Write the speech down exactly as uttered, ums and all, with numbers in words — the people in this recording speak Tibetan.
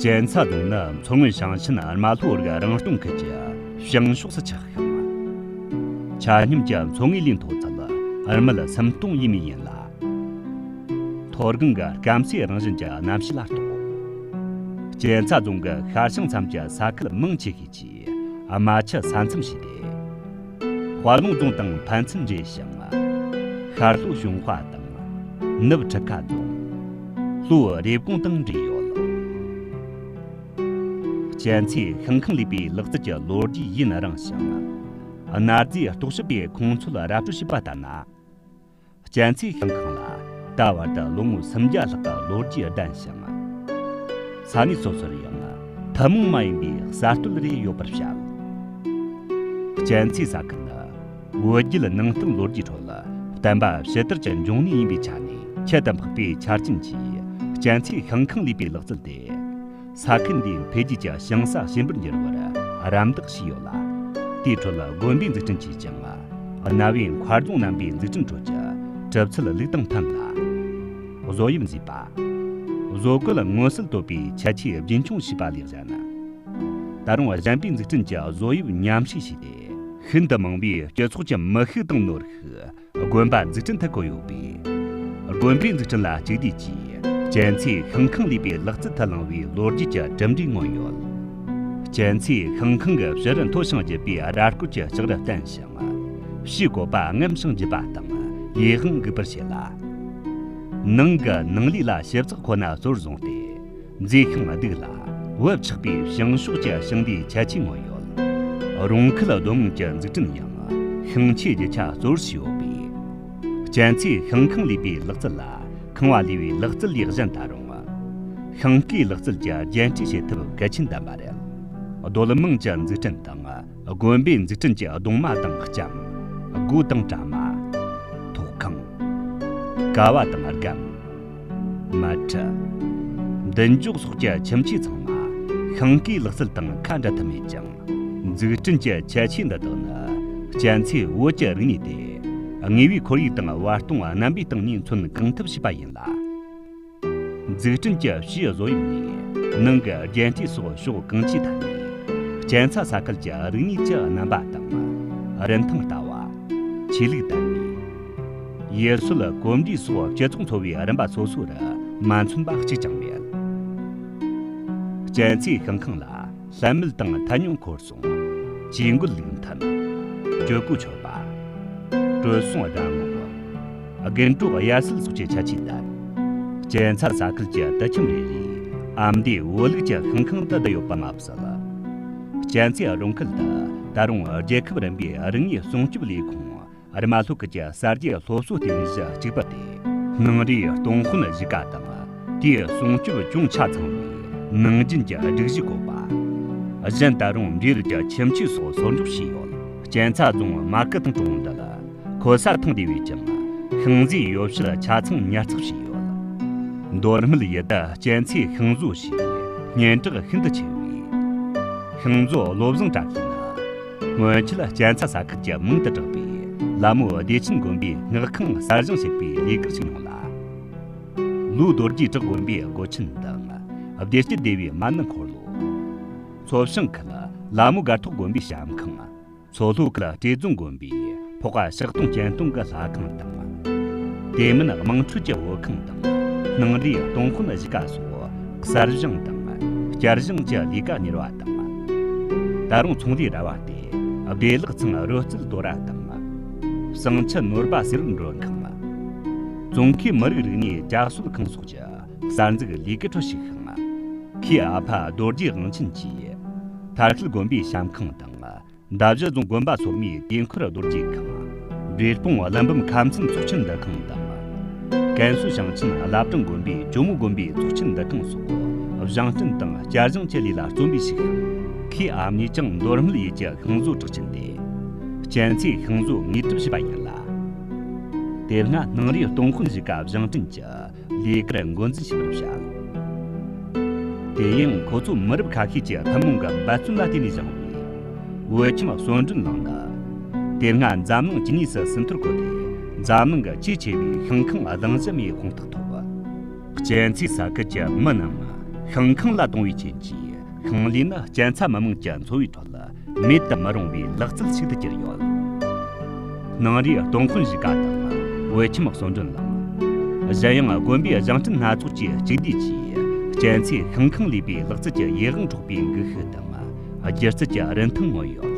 གཅན་ཚ་རྫོང་ནི་མཚོ་སྔོན་ཞིང་ཆེན་རྨ་ལྷོ་རིགས་རང་སྐྱོང་ཁུལ་གྱི་བྱང་ཕྱོགས་སུ་ཆགས་ཤིང་། ཆ་སྙོམས་ཀྱི་མཚོ་ངོས་ལས་མཐོ་ཚད་རྨད་སུམ་སྟོང་ཡས་མས་ཡིན་ལ། མཐོ་སྒང་གི་སྐམ་སའི་རང་བཞིན་གྱི་གནམ་གཤིས་ལ་གཏོགས། གཅན་ཚ་རྫོང་གི་ཤར་བྱང་མཚམས་ཀྱི་ས་ཁུལ་མང་ཆེ་ཤོས་ཀྱིས་རྨ་ཆུ་ས་མཚམས་བྱས་ཏེ། དཔའ་ལུང་རྫོང་དང་ཕན་ཚུན་འབྲེལ་ཞིང་། ཤར་ལྷོ་གཞུང་དཔའ་དང་། ནུབ་ཁྲི་ཀ་རྫོང་། ལྷོ་རེབ་གོང་དང་འབྲེལ་ཡོད། གཅན་ཚའི་ཤིང་ཁང་ལས་པའི་ལག་རྩལ་གྱི་ལོ་རྒྱུས་ཡུན་རིང་ཞིང་། གནའ་རྫས་རྟོག་ཞིབ་པས་ཁོང་ཚོར་ར་སྤྲོད་བྱས་པ་ལྟར་ན། གཅན་ཚའི་ཤིང་ཁང་ལ་ད་བར་དུ་ལོ་ངོ་སུམ་བརྒྱ་ལྷག་གི་ལོ་རྒྱུས་ལྡན་ཞིང་། ས་གནས་སོ་སོར་ཡང་ཐུན་མོང་མ་ཡིན་པའི་གསར་གཏོད་རེ་ཡོད་པར་བཤད། གཅན་ཚའི་ས་ཁུལ་ནི་བོད་བརྒྱུད་ནང་བསྟན་ལོ་རྒྱུས་ཁྲོད་བསྟན་པ་ཕྱི་དར་གྱི་འབྱུང་གནས་ཡིན་པའི་ཆ་ནས་ཁྱད་དུ་འཕགས་པའི་ཆ་རྐྱེན་གྱིས་གཅན་ཚའི་ཤིང་ཁང་ལས་པའི་ལག་རྩལ་དེ། ས་ཁུལ་འདིའི་འཕེལ་རྒྱས་ཀྱི་ཞིང་ས་གཤིན་པོར་འགྱུར་བར་རམ་འདེགས་བྱས་ཡོད་ལ། དེའི་ཁྲོད་དགོན་པའི་འཛུགས་སྐྲུན་གྱིས་ཀྱང་གནའ་བོའི་མཁར་རྫོང་རྣམ་པའི་འཛུགས་སྐྲུན་ཁྲོད་ཀྱི་གྲུབ་ཚུལ་ལུགས་དང་མཐུན་ལ། བཟོ་དབྱིབས་མཛེས་པ། བཟོ་བཀོད་མངོན་གསལ་དོད་པའི་ཁྱད་ཆོས་རྒྱུན་འཁྱོངས་བྱས་པ་ལས་གཞན། ད་རུང་གཞན་པའི་འཛུགས་སྐྲུན་གྱི་བཟོ་དབྱིབས་མཉམ་བསྲེས་བྱས་ཏེ། ཤིན་ཏུ་མང་བའི་སྤྱི་ཚོགས་ཀྱི་མི་ཤུགས་དང་ནོར་ཤུགས། དགོན་པ་འཛུགས་སྐྲུན་ཐད་བཀོད་ཡོད་པས། དགོན་པའི་འཛུགས་སྐྲུན་ལ་གཅིག་བསྡུས་ཀྱིས་གཅན་ཚའི་ཤིང་ཁང་ལས་པའི་ལག་རྩལ་ཐད་བླངས་པའི་ལོ་རྒྱུས་ཀྱི་གྲུབ་འབྲས་མངོན་ཡོད། གཅན་ཚའི་ཤིང་ཁང་གི་ཕྱི་རུ་མཐོ་ཞིང་རྒྱས་པའི་ར་སྐོར་གྱི་ལྕགས་རི་བརྟན་ཞིང་། ཕྱིའི་བཀོད་པ་རྔམ་ཞིང་རྒྱུད་པ་དང་ཡིད་དབང་འགུག་པར་བྱེད་ལ། ནང་གི་ནང་ལས་ལ་ཞིབ་ཚགས་ཁོ་ན་གཙོར་བཟུང་སྟེ། མཛེས་ཤིང་སྡུག་ལ་བབ་ཆགས་པའི་བྱང་ཕྱོགས་ཀྱི་ཞིང་སྡེའི་ཁྱད་ཆོས་མངོན་ཡོད། རོང་ཁུལ་སྡོད་དམངས་ཀྱི་འཛུགས་སྐྲུན་ཡང་ཤིང་ཆུའི་རྒྱུ་ཆ་གཙོ་བོར་བྱས་ཡོད་པས། གཅན་ཚའི་ཤིང་ཁང་ལས་པའི་ལག་རྩལ་ལ་ཁང་བ་ལས་པའི་ལག་རྩལ་ལས་གཞན་ད་རུང་། ཤིང་སྐས་ལག་རྩལ་གྱི་རྒྱན་སྤྲས་བྱེད་ཐབས་གལ་ཆེན་ལྡན་པ་རེད། སྡོད་དམངས་ཀྱི་འཛུགས་སྐྲུན་དང་དགོན་པའི་འཛུགས་སྐྲུན་གྱི་གདུང་མ་དང་ལྕམ། སྒོ་དང་དྲ་མ། ཐོག་ཁང་། ཀ་བ་དང་སྒམ། མལ་ཁྲི། མདུན་ཅོག་སོགས་ཀྱི་ཁྱིམ་ཆས་ཚང་མ་ཤིང་སྐས་ལག་རྩལ་དང་ཁ་འབྲལ་ཐབས་མེད་ཅིང་། འཛུགས་སྐྲུན་གྱི་ཁྱད་ཆོས་འདི་དག་ནི་གཅན་ཚའི་བོད་ཀྱི་རིག་གནས་ཏེ། དངོས་པོའི་ཁོར་ཡུག་དང་བར་སྟོང་རྣམ་པའི་སྟེང་ནས་མཚོན་གང་ཐུབ་བྱས་པ་ཡིན་ལ། འཛུགས་སྐྲུན་གྱི་ཕྱིའི་བཟོ་དབྱིབས་ནས་ནང་གི་རྒྱན་སྤྲས་སོགས་ཕྱོགས་གང་ཅིའི་ཐད་ནས་གཅན་ཚ་ས་ཁུལ་གྱི་རིག་གནས་ཀྱི་རྣམ་པ་དང་། རིན་ཐང་ལྟ་བ། ཆོས་ལུགས་དད་མོས། ཡུལ་སྲོལ་གོམས་འདྲིས་སོགས་སྤྱི་ཚོགས་འཚོ་བའི་རིམ་པ་སོ་སོ་རུ་མ་མཚོན་པ་གཅིག་ཀྱང་མེད། གཅན་ཚའི་ཤིང་ཁང་ལ་ལྷད་མེད་དང་ཐལ་མྱོང་ཁོར་སོང་། ཇུས་འགོད་ལུགས་མཐུན། སྤྱོད་གོས་མཆོད་པ། དྲོད་སྲུང་སྦྲང་ངོ། རྒན་གྲོགས་དབྱར་གསོལ་སོགས་ཀྱི་ཁྱད་ཆོས་ལྡན། གཅན་ཚ་ས་ཁུལ་གྱི་དུད་ཁྱིམ་རེ་རེའི་ཨ་མདོའི་བོད་ལུགས་ཀྱི་ཤིང་ཁང་དུ་བསྡུ་ཡོད་པ་མ་ཟད། གཅན་ཚའི་རོང་ཁུལ་དུ་ད་རུང་རྒྱལ་ཁབ་རིམ་པའི་རིག་དངོས་སྲུང་སྐྱོབ་ལས་ཁུངས། རྨ་ལྷོ་ཁུལ་གྱི་གསར་བརྗེའི་སློབ་གསོ་རྟེན་གཞི་གཅིག་པུ་སྟེ། ནང་རའི་སྟོང་དཔོན་གཞིས་ཀ་དང་དེའི་སྲུང་སྐྱོབ་ཅུང་ཆ་ཚང་བའི་ནང་རྒྱུན་གྱི་སྒྲིག་གཞི་བཀོད་པ། གཞན་ད་རུང་འབྲེལ་ཡོད་ཀྱི་ཁྱིམ་ཆས་སོགས་སོར་འཇོག་བྱས་ཡོད། གཅན་ཚ་རྫོང་མ་སྐུལ་ཐང་གྲོང་འདི་ལ་ཁོལ་ས་ཐང་སྡེ་བས་ཀྱང་ཤིང་འཛེག་ཡོ་བྱད་ཆ་ཚང་ཉར་ཚགས་བྱས་ཡོད། མདོ་སྨད་ཡུལ་དུ་གཅན་ཚའི་ཤིང་བཟོ་ཞེས་སྙན་གྲགས་ཤིན་ཏུ་ཆེ་བས། ཤིང་བཟོ་བློ་བཟང་བཀྲ་ཤིས་ནི། སྔོན་ཆད་གཅན་ཚ་ས་ཁུལ་གྱི་མིང་དུ་གྲགས་པའི་ལ་མོ་བདེ་ཆེན་དགོན་པའི་སྔགས་ཁང་གསར་བཞེངས་བྱེད་པའི་ལས་ཀར་ཞུགས་མྱོང་ལ། ལོའི་རྡོ་རྗེ་བྲག་དགོན་པའི་སྒོ་ཆེན་དང་། བདེ་སྐྱིད་སྡེ་བའི་མ་ཎི་འཁོར་ལོ། མཚོ་བྱང་ཁུལ་ལ་མོ་སྒར་ཐོག་དགོན་པའི་ཞབས་ཁང་། མཚོ་ལྷོ་ཁུལ་བཀྲས་རྫོང་དགོན་པའི་ཕོ་བྲང་ཕྱག་སྟོང་སྤྱན་སྟོང་གི་ལྷ་ཁང་དང་། དེ་མིན་དམངས་ཁྲོད་ཀྱི་བོད་ཁང་དང་། སྣང་རིའི་སྟོང་དཔོན་གཞིས་ཀ་སོགས་གསར་བཞེངས་དང་། བསྐྱར་བཞེངས་ཀྱི་ལས་ཀ་གཉེར་བ་དང་། ད་རུང་ཚོང་ལས་ར་བ་སྟེ། བདེ་བླག་ཚང་རོལ་རྩེད་དོ་ར་དང་། བསང་ཆུ་ནོར་བུ་ཟེར་མགྲོན་ཁང་། ཙོང་ཁའི་མི་རིགས་རིག་གནས་བསྐྱར་གསོ་ཁང་སོགས་ཀྱི་གསར་འཛུགས་ལས་ཀའི་ཁྲོད་ཞུགས་ཤིང་། ཁོའི་ཨ་ཕ་རྡོ་རྗེ་དབང་ཆེན་གྱིས། ཐར་ཤུལ་དགོན་པའི་ཞབས་ཁང་དང་། མདའ་བཞི་རྫོང་དགོན་པ་སོ་མའི་དུས་འཁོར་རྡོ་རྗེ་ཁང་། འབྲས་སྤུངས་ཀླུ་འབུམ་ཁ་མཚན་ཚོགས་ཆེན་འདུ་ཁང་དང་། ཀན་སུའུ་ཞིང་ཆེན་བླ་བྲང་དགོན་པའི་ཇོ་མོ་དགོན་པའི་ཚོགས་ཆེན་འདུ་ཁང་སོགས་བཞེངས་སྐྲུན་དང་བསྐྱར་བཞེངས་ཀྱི་ལས་ལ་བརྩོན་པའི་ཞིག་ཁོའི་ཨ་མྱེས་ཀྱང་མདོ་སྨད་ཡུལ་གྱི་ཤིང་བཟོ་གྲགས་ཅན་ཏེ། གཅན་ཚའི་ཤིང་བཟོ་དངོས་གྲུབ་བྱས་པ་ཡིན་ལ། དེ་སྔ་སྣང་རིའི་སྟོང་དཔོན་གཞིས་ཀ་བཞེངས་སྐྲུན་གྱི་ལས་ཀར་འགོ་འཛིན་བྱས་པར་བྱ། དེ་ཡང་ཁོ་ཚོ་མི་རབས་ཁ་ཤས་ཀྱི་ཐུན་མོང་གི་འབད་བརྩོན་ལ་བརྟེན་ནས་བཞེངས་པའི་བོད་ཁྱིམ་གསོལ་མགྲོན་གླིང་ནི། དེ་སྔ་འཛམ་གླིང་ཇི་ནི་སི་ཟིན་ཐོར་བཀོད་དེ་འཛམ་གླིང་གི་ཆེས་ཆེ་བའི་ཤིང་ཁང་གླིང་བཞི་མའི་དཔང་རྟགས་ཐོབ། གཅན་ཚའི་ས་ཁུལ་གྱི་མི་རྣམས་ ཤིང་ཁང་ལ་གཏོང་བའི་རྐྱེན་གྱིས། ཤིང་ལས་ནི་སྐྱ་ཚ་མི་མང་གི་འཚོ་བའི་ཁྲོད་མེད་དུ་མི་རུང་བའི་ལག་རྩལ་ཞིག་ཏུ་གྱུར་ཡོད། ནངས་རིའི་སྟོང་དཔོན་གཞིས་ཀ་དང་། བོད་ཁྱིམ་གསོལ་མགྲོན་གླིང་། གཞན་ཡང་དགོན་པའི་བཟང་སྤྲུལ་སྣ་ཚོགས་ཀྱི་གཅིག་བསྡུས་ཀྱིས། སྤྱན་ཚེ་ཤིང་ཁང་ལས་པའི་ལག་རྩལ་གྱི་ཡིད་དབང་འཕྲོག་པའི་འགུལ་ཤུགས་དང་། སྒྱུ་རྩལ་གྱི་རིན་ཐང་མངོན་ཡོད།